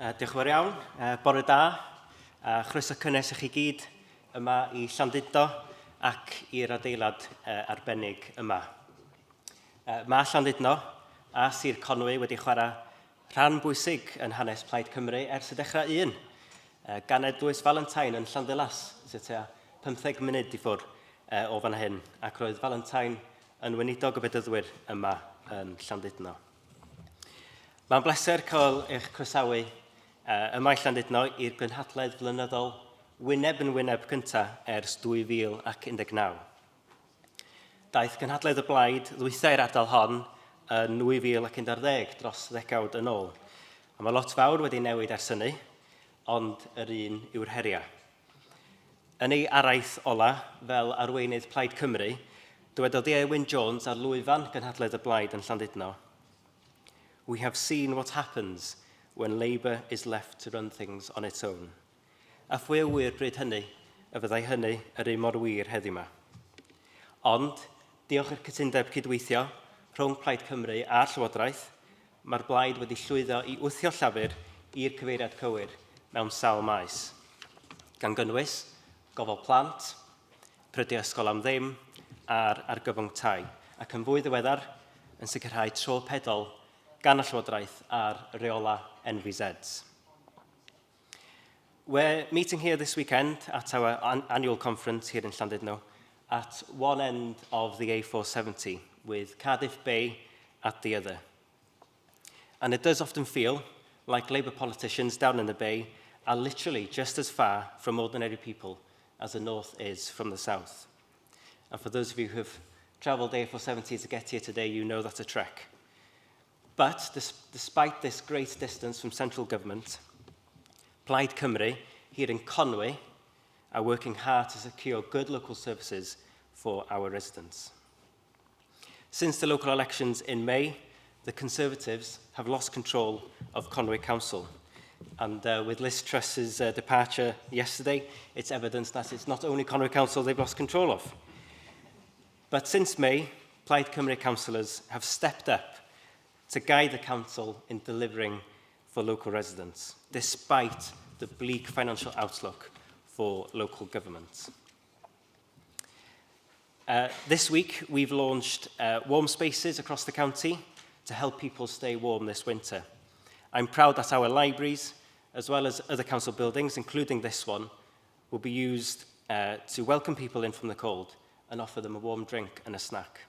Diolch yn fawr iawn. Bore da. Chroeso cynnes i chi gyd yma i Llandudno ac i'r adeilad arbennig yma. Mae Llandudno a Sir Conwy wedi chwarae rhan bwysig yn hanes Plaid Cymru ers y dechrau un. Ganed Lewis Valentine yn Llanddulas, sydd tua 15 munud i ffwrdd o fan hyn, ac roedd Valentine yn weinidog y Bedyddwyr yma yn Llandudno. Mae'n bleser cael eich croesawu yma i Llandudno i'r gynhadledd flynyddol wyneb yn wyneb cyntaf ers 2019. Daeth gynhadledd y Blaid ddwythau i'r ardal hon yn 2011, dros ddegawd yn ôl. A mae lot fawr wedi newid ers hynny, ond yr un yw'r heriau. Yn ei araith ola fel arweinydd Plaid Cymru, dywedodd Ieuan Jones ar lwyfan gynhadledd y Blaid yn Llandudno, We have seen what happens when Labour is left to run things on its own. A phwy a ŵyr bryd hynny y fyddai hynny yr un mor wir heddiw 'ma. Ond, diolch i'r cytundeb cydweithio rhwng Plaid Cymru a'r Llywodraeth, Mae'r Blaid wedi llwyddo i wthio Llafur i'r cyfeiriad cywir mewn sawl maes, gan gynnwys gofal plant, prydiau ysgol am ddim a'r argyfwng tai, ac yn fwy ddiweddar, yn sicrhau tro pedol gan y Llywodraeth ar reolau NVZs. We're meeting here this weekend at our annual conference here in Llandudno at one end of the A470 with Cardiff Bay at the other. And it does often feel like Labour politicians down in the Bay are literally just as far from ordinary people as the North is from the South. And for those of you who have travelled A470 to get here today, you know that's a trek. But despite this great distance from central government, Plaid Cymru here in Conwy are working hard to secure good local services for our residents. Since the local elections in May, the Conservatives have lost control of Conwy Council. And with Liz Truss's departure yesterday, it's evidence that it's not only Conwy Council they've lost control of. But since May, Plaid Cymru councillors have stepped up to guide the council in delivering for local residents, despite the bleak financial outlook for local government. This week, we've launched warm spaces across the county to help people stay warm this winter. I'm proud that our libraries, as well as other council buildings, including this one, will be used to welcome people in from the cold and offer them a warm drink and a snack.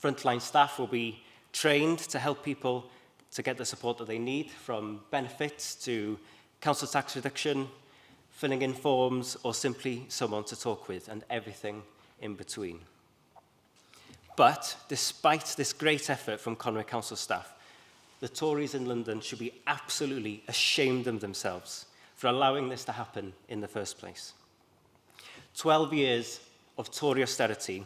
Frontline staff will be trained to help people to get the support that they need, from benefits to council tax reduction, filling in forms, or simply someone to talk with, and everything in between. But despite this great effort from Conwy Council staff, the Tories in London should be absolutely ashamed of themselves for allowing this to happen in the first place. 12 years of Tory austerity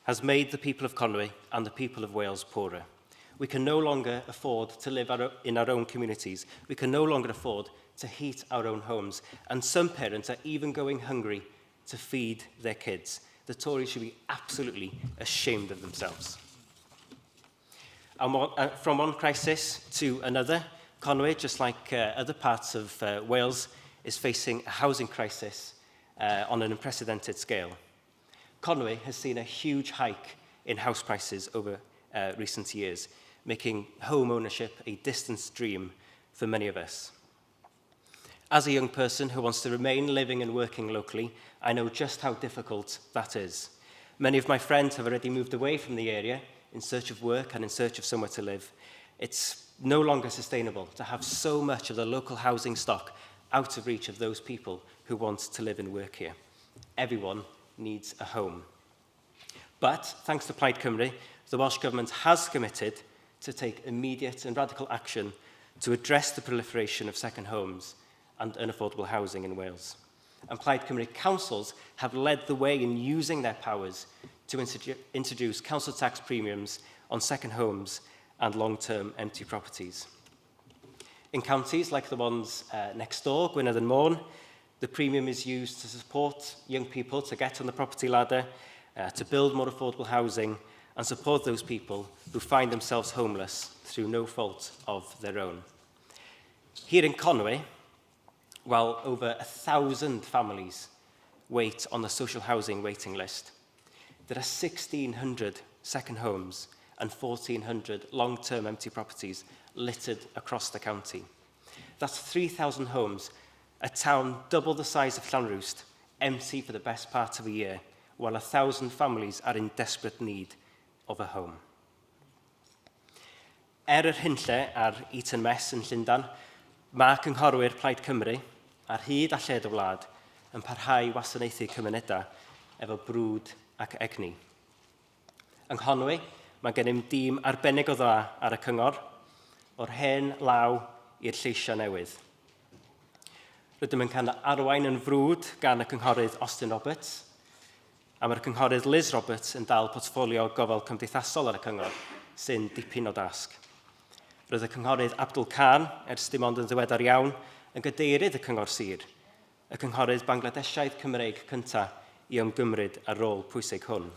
has made the people of Conwy and the people of Wales poorer. We can no longer afford to live in our own communities. We can no longer afford to heat our own homes. And some parents are even going hungry to feed their kids. The Tories should be absolutely ashamed of themselves. And from one crisis to another, Conwy, just like other parts of Wales, is facing a housing crisis on an unprecedented scale. Conwy has seen a huge hike in house prices over recent years, making home ownership a distant dream for many of us. As a young person who wants to remain living and working locally, I know just how difficult that is. Many of my friends have already moved away from the area in search of work and in search of somewhere to live. It's no longer sustainable to have so much of the local housing stock out of reach of those people who want to live and work here. Everyone needs a home. But, thanks to Plaid Cymru, the Welsh Government has committed to take immediate and radical action to address the proliferation of second homes and unaffordable housing in Wales. And Plaid Cymru councils have led the way in using their powers to introduce council tax premiums on second homes and long-term empty properties. In counties like the ones next door, Gwynedd and Môn, the premium is used to support young people to get on the property ladder, to build more affordable housing and support those people who find themselves homeless through no fault of their own. Here in Conwy, while over 1,000 families wait on the social housing waiting list, there are 1,600 second homes and 1,400 long-term empty properties littered across the county. That's 3,000 homes, a town double the size of Llanrwst, empty for the best part of a year, while 1,000 families are in desperate need of a home. Er yr hunlle ar Eton Mess yn Llundain, mae cynghorwyr Plaid Cymru ar hyd a lled y wlad yn parhau i wasanaethu cymunedau efo brwd ac egni. Yng Nghonwy, mae gennym dîm arbennig o dda ar y cyngor, o'r hen law i'r lleisiau newydd. Rydym yn cael arwain yn frwd gan y cynghorydd Austin Roberts, A mae'r Cynghorydd Liz Roberts yn dal portffolio gofal cymdeithasol ar y cyngor, sy'n dipyn o dasg. Roedd y Cynghorydd Abdul Khan, ers dim ond yn ddiweddar iawn, yn gadeirydd y Cyngor Sir, y cynghorydd Bangladesiaidd Cymreig cyntaf i ymgymryd â'r rôl pwysig hwn.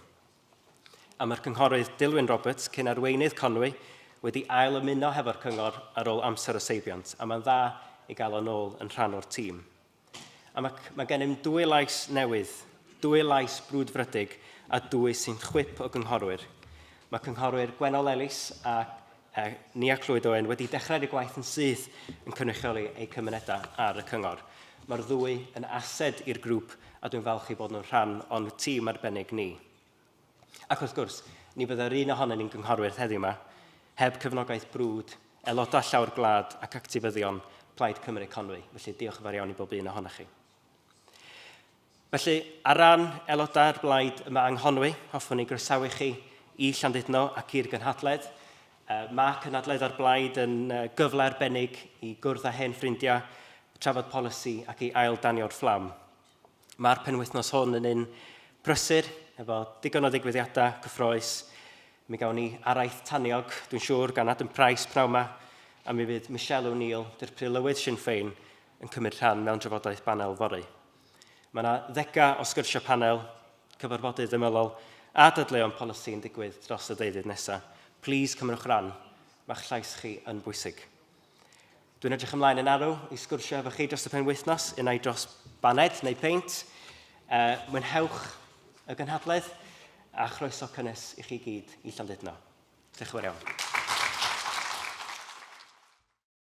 A mae'r Cynghorydd Dilwyn Roberts, cyn arweinydd Conwy, wedi ail ymuno hefo'r cyngor ar ôl amser o seibiant, a mae'n dda ei gael o'n ôl yn rhan o'r tîm. A mae, mae gennym dwy lais newydd, dwy lais brwdfrydig a dwy sy'n chwip o gynghorwyr. Mae cynghorwyr Gwennol Ellis a e, Nia Clwyd Owen wedi dechrau eu gwaith yn syth yn cynrychioli eu cymunedau ar y cyngor. Mae'r ddwy yn ased i'r grŵp a dwi'n falch i bod nhw'n rhan o'n tîm arbennig ni. Ac wrth gwrs, ni fyddai'r un ohonyn ni'n gynghorwyr heddiw yma heb cefnogaeth brwd, aelodau llawr gwlad ac actifyddion Plaid Cymru Conwy. Felly diolch yn fawr iawn i bob un ohonoch chi. Felly, ar ran aelodau'r blaid yma yng Nghonwy, hoffwn i groesawu chi i Llandudno ac i'r gynhadledd. Mae cynhadledd ar blaid yn gyfle arbennig i gwrdd â hen ffrindiau, trafod polisi ac i ail-danio'r fflam. Mae'r penwythnos hwn yn un prysur, efo digon o ddigwyddiadau cyffroes. Mi gawn ni araith taniog, dwi'n siŵr, gan Adam Price pnawn yma, a mi fydd Michelle O'Neill, dirprwy lywydd Sinn Féin, yn cymryd rhan mewn trafodaeth banel fory. Mae yna ddegau o sgyrsiau panel, cyfarfodydd ymylol a dadleuon polisi yn digwydd dros y deuddydd nesaf. Plîs cymrwch ran, mae'ch llais chi yn bwysig. Dwi'n edrych ymlaen yn arw i sgwrsio efo chi dros y penwythnos, unai dros baned neu peint. Mwynhewch y gynhadledd a chroeso cynnes i chi gyd i Llandudno. Diolch yn fawr iawn.